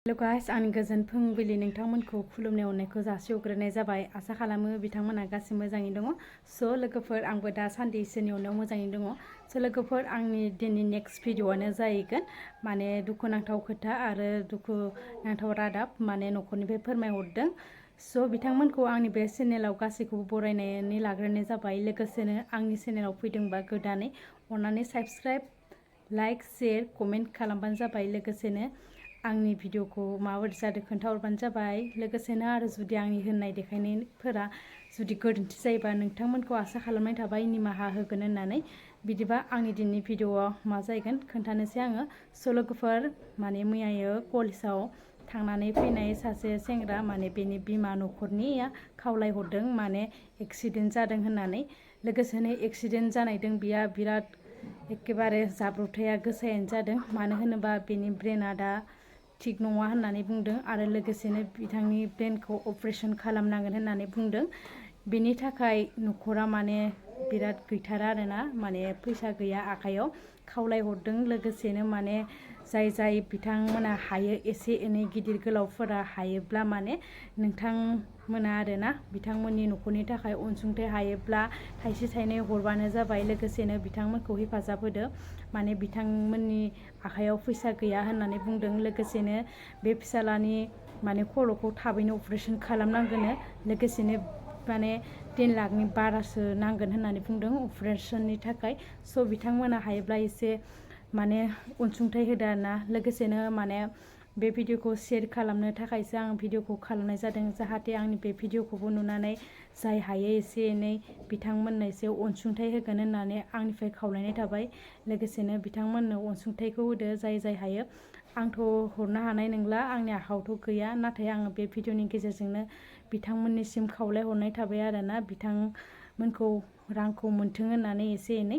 Hello guys, आंनि गोजोन फुंबिलि नोंथांमोनखौ खुलुमनाय अननायखौ जासिहरग्रोनाय जाबाय। आसा खालामो बिथांमोना गासिबो मोजाङै दङ। लोगोफोर, आंबो दासान्दि इसोरनि अननायाव मोजाङै दङ। लोगोफोर, आंनि दिनैनि नेक्स्ट भिडिअआनो जाहैगोन माने दुखुनांथाव खोथा आरो दुखुनांथाव रादाब माने न'खरनिफ्राय फोरमायहरदों। बिथांमोनखौ आंनि बे चेनेलाव गासैखौबो बरायनानै लाग्रोनाय जाबाय। लोगोसेनो आंनि चेनेलाव फैदोंबा गोदानै अननानै साबस्क्राइब, लाइक, शेयार, कमेन्ट खालामबानो जाबाय। लोगोसेनो आंनि भिडिअखौ माबायदि जादों खोन्थाहरबानो जाबाय। लोगोसेनो आरो जुदि आंनि होननाय देखायनायफोरा जुदि गोरोन्थि जायोबा नोंथांमोनखौ आसा खालामनाय थाबाय निमाहा होगोन होननानै। बिदिबा आंनि दिनैनि भिडिअआव मा जागोन खोन्थानोसै आङो। लोगोफोर, माने मैयायो कलेजाव थांनानै फैनाय सासे सेंग्रा माने बेनि बिमा न'खरनिया खावलायहरदों माने एक्सिडेन्ट जादों होननानै। लोगोसेनो एक्सिडेन्ट जानायदों बिया बिराद एखेबारे जाब्रबथाया गोसायानो जादों। मानो होनोबा बेनि ब्रेना दा थिग नङा होननानै बुंदों आरो लोगोसेनो बिथांनि ब्रेनखौ अपारेशन खालामनांगोन होननानै बुंदों। बेनि थाखाय न'खरा माने बिराद गैथारा आरोना, माने फैसा गैया आखाइयाव खावलायहरदों। लोगोसेनो माने जाय बिथांमोना हायो एसे एनै गिदिर गोलावफोरा हायोब्ला माने नोंथांमोना आरोना बिथांमोननि न'खरनि थाखाय अनसुंथाइ हायोब्ला थाइसे थाइनै हरबानो जाबाय। लोगोसेनो बिथांमोनखौ हेफाजाब होदो, माने बिथांमोननि आखाइयाव फैसा गैया होननानै बुंदों। लोगोसेनो बे फिसालानि माने खर'खौ थाबैनो अपारेशन खालामनांगोनो। लोगोसेनो माने 10 लाखनि बारासो नांगोन होननानै बुंदों अपारेशननि थाखाय। बिथांमोना हायोब्ला एसे माने अनसुंथाइ होदो आरोना। लोगोसेनो माने बे भिडिअखौ शेयार खालामनो थाखायसो आं भिडिअखौ खालामनाय जादों, जाहाथे आंनि बे भिडिअखौबो नुनानै जाय हायो एसे एनै बिथांमोननो एसे अनसुंथाइ होगोन होननानै आंनिफ्राय खावलायनाय थाबाय। लोगोसेनो बिथांमोननो अनसुंथाइखौ होदो जाय हायो। आंथ' हरनो हानाय नंला, आंनि आखायावथ' गैया, नाथाय आङो बे भिडिअनि गेजेरजोंनो बिथांमोननिसिम खावलायहरनाय थाबाय आरोना बिथांमोनखौ रांखौ मोन्थों होननानै एसे एनै।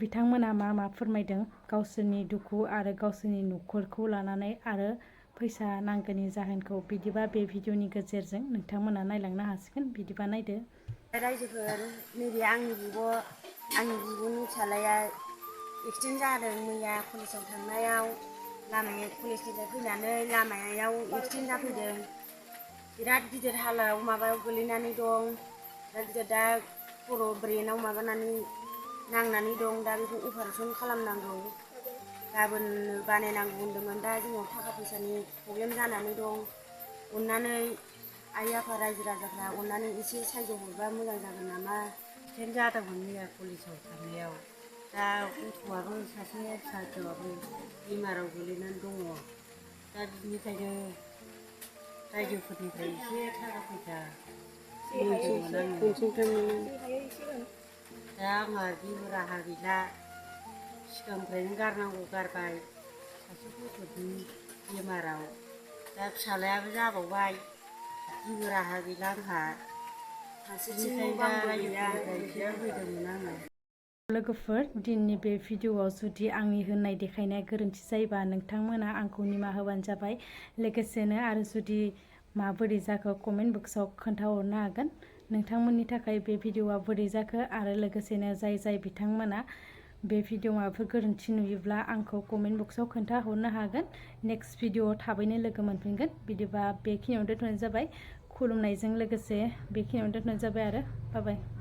बिथांमोना मा फोरमायदों गावसोरनि दुखु आरो गावसोरनि न'खरखौ लानानै आरो फैसा नांगौनि जाहोनखौ। बिदिबा बे भिडिअनि गेजेरजों नोंथांमोना नायलांनो हासिगोन। बिदिबा नायदो। रायजोफोर, नैबे आंनि बिब'नि फिसालाया एक्सिडेन्ट जादों मैया कलेजाव थांनायाव। लामायाव कलेजनिफ्राय फैनानै लामायाव एक्सिडेन्ट जाफैदों। बिराद गिदिर हालाव माबायाव गोलैनानै दं। बिराद गिदिर, दा खर' ब्रेनाव नांनानै दं। दा बेखौ अपारेशन खालामनांगौ, गाबोन बानायनांगौ होन्दोंमोन। दा जोंनाव थाखा फैसानि प्रब्लेम जानानै दं। अननानै आइ आफा रायजो राजाफ्रा अननानै एसे साहाय्य हरबा मोजां जागोन नामा। एक्सिडेन्ट जादोंमोन मैया कलेजाव थांनायाव। दा गथ'आबो सासे फिसाजोआबो बेमाराव गोलैनानै दङ। दा बिनिखायनो रायजोफोरनिफ्राय एसे थाखा फैसा मोनदोंमोन आङो। दा आंहा जेबो राहा गैला, सिगांनिफ्रायनो गारनांगौ गारबाय सासे गथ'नि बेमाराव। दा फिसालायाबो जाबावबाय, जेबो राहा गैला आंहा। फारसेथिं दा रायजोफोरनिफ्राय एसे होफैदोंमोन आङो। लोगोफोर, दिनैनि बे भिडिअआव जुदि आंनि होननाय देखायनाया गोरोन्थि जायोबा नोंथांमोना आंखौ निमाहा होबानो जाबाय। लोगोसेनो आरो जुदि माबोरै जाखो कमेन्ट बक्सआव खोन्थाहरनो हागोन नोंथांमोननि थाखाय बे भिडिअआ बोरै जाखो। आरो लोगोसेनो जाय बिथांमोना बे भिडिअ माबाफोर गोरोन्थि नुयोब्ला आंखौ कमेन्ट बक्सआव खोन्थाहरनो हागोन। नेक्स्ट भिडिअआव थाबैनो लोगो मोनफिनगोन। बिदिबा बेखिनियावनो दोनथ'नाय जाबाय। खुलुमनायजों लोगोसे बेखिनियावनो दोनथ'नाय जाबाय आरो बाय बाय।